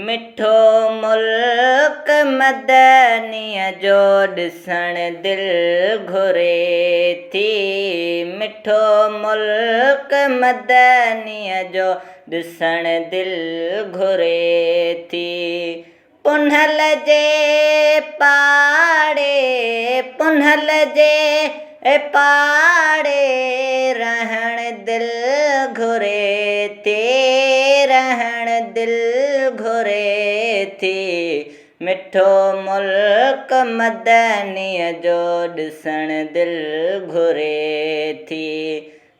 مٺو ملڪ مدنيء جو ڏسڻ دل گهري ٿي. مٺو ملڪ مدنيء جو ڏسڻ دل گهري ٿي. پنهل جي پاڙي، پنهل جي پاڙي رهڻ دل گهري ٿي، رهڻ دل گهري ٿي. مٺو ملڪ مدنيء جو ڏسڻ دل گهري ٿي.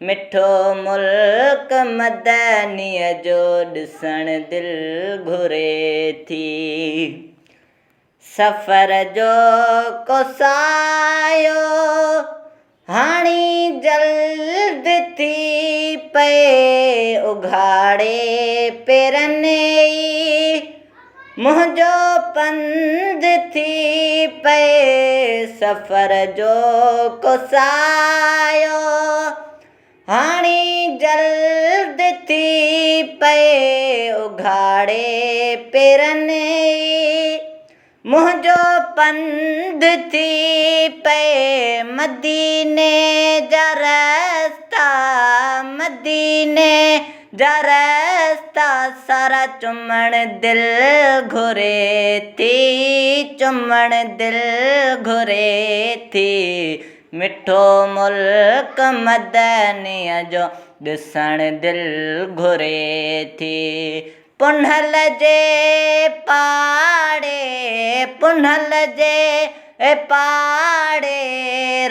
مٺو ملڪ مدنيء جو ڏسڻ دل گهري ٿي. سفر جو ڪو سايو هاڻي جلد ٿي پئي، اگهاڙي پيرن ئي منهنجو پنڌ ٿي پئي، سفر جو ڪو سايو هاڻي جلد ٿي پئي، اگهاڙي پيرن ئي منهنجو پنڌ ٿي پئي، مديني جا رستا، مديني جا رستا سارا چمڻ دل گهري ٿي، چمڻ دل گهري ٿي. مٺو ملڪ مدنيء جو ڏسڻ دل گهري ٿي. پنهل جي پاڙي، پنهل جي پاڙي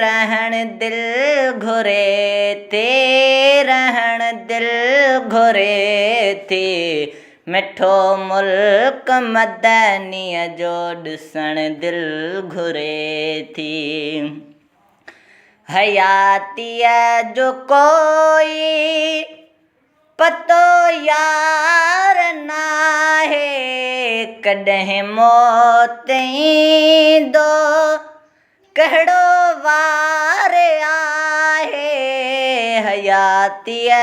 رهڻ دل گهري ٿي، رهڻ دل گهري ٿي. مٺو ملڪ مدنيء جو ڏسڻ دل گهري ٿي. حياتيء جو ڪوئي پتو يار ناهي، ڪڏهن موت ايندو ڪهڙو وار آهي. حياتيء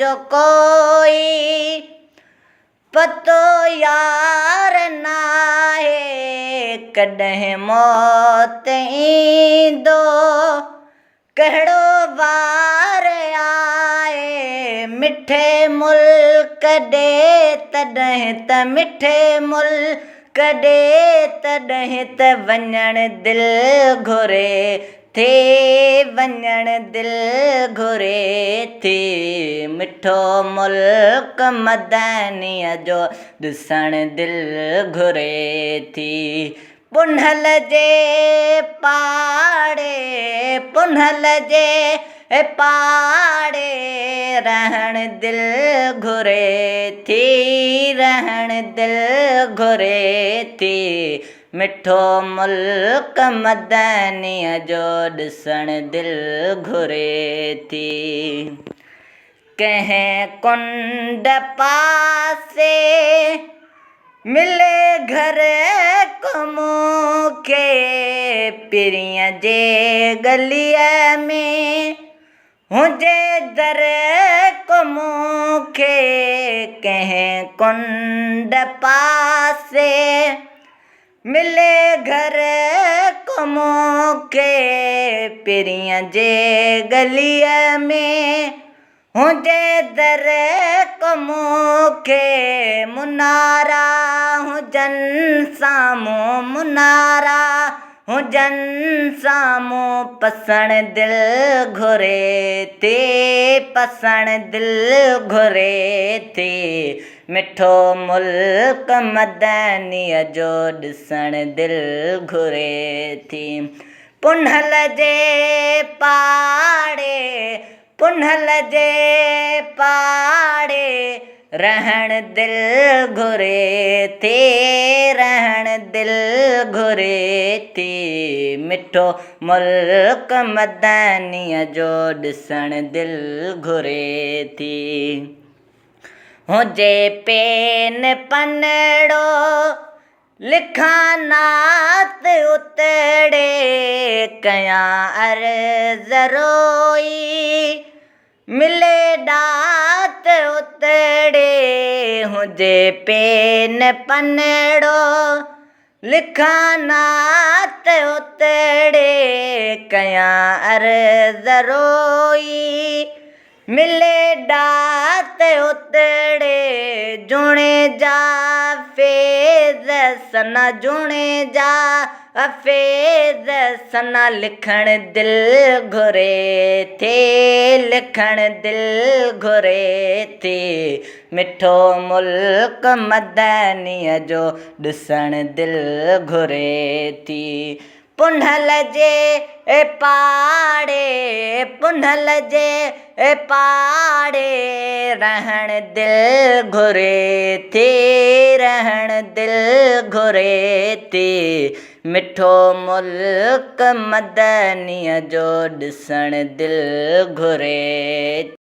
جو ڪوئي پتو يار ناهي، ڪڏهن موت ايندو ڪهڙو وار آهي. مٺي ملڪ ڏي تڏهن ته، مٺي ملڪ ڏي تڏهن ته وڃڻ دل گهري ٿي، وڃڻ دل گهري ٿي. مٺو ملڪ مدنيء جو ڏسڻ دل گهري ٿي. پنهل جي پاڙي، پنهل جي پاڙي رهڻ دل گهري ٿي، رهڻ دل گهري ٿي. مٺو ملڪ مدنيء جو ڏسڻ دل گهري ٿي. ڪنهن ڪنڊ پاسي ملي گهر ڪو مون کي، پرينء جي ڳليء ۾ هجي در ڪو مون کي. ڪنهن ڪنڊ پاسي ملي گهر ڪو مون کي، پرينء جي ڳليء ۾ هجي در ڪو مون کي. منارا هجن سامهون، منارا هجن سامهون پسڻ دل گهري ٿي، پسڻ دل گهري ٿي. مٺو ملڪ مدنيء جو ڏسڻ دل گهري ٿي. پنهل جي پاڙي، پنهل جي پاڙي رهڻ دل گهري ٿي، رهڻ دل گهري ٿي. مٺو ملڪ مدنيء جو ڏسڻ دل گهري ٿي. هجي پين پنڙو لکان نعت اتڙي، ڪيان عرض روئي ملي ڏات اتڙي، هجي پين پنڙو، لکان نعت اتڙي، ڪيان عرض روئي، ملي ڏات اتڙي، جوڻيجا فيض ثنا، جوڻيجا فيض ثنا، لکڻ دل گهري ٿي، لکڻ دل گهري ٿي، مٺو ملڪ مدنيء جو ڏسڻ دل گهري ٿي. پنهل جي پاڙي، پنهل جي پاڙي، رهڻ دل گهري ٿي، رهڻ دل گهري ٿي، مٺو ملڪ مدنيء جو ڏسڻ دل گهري.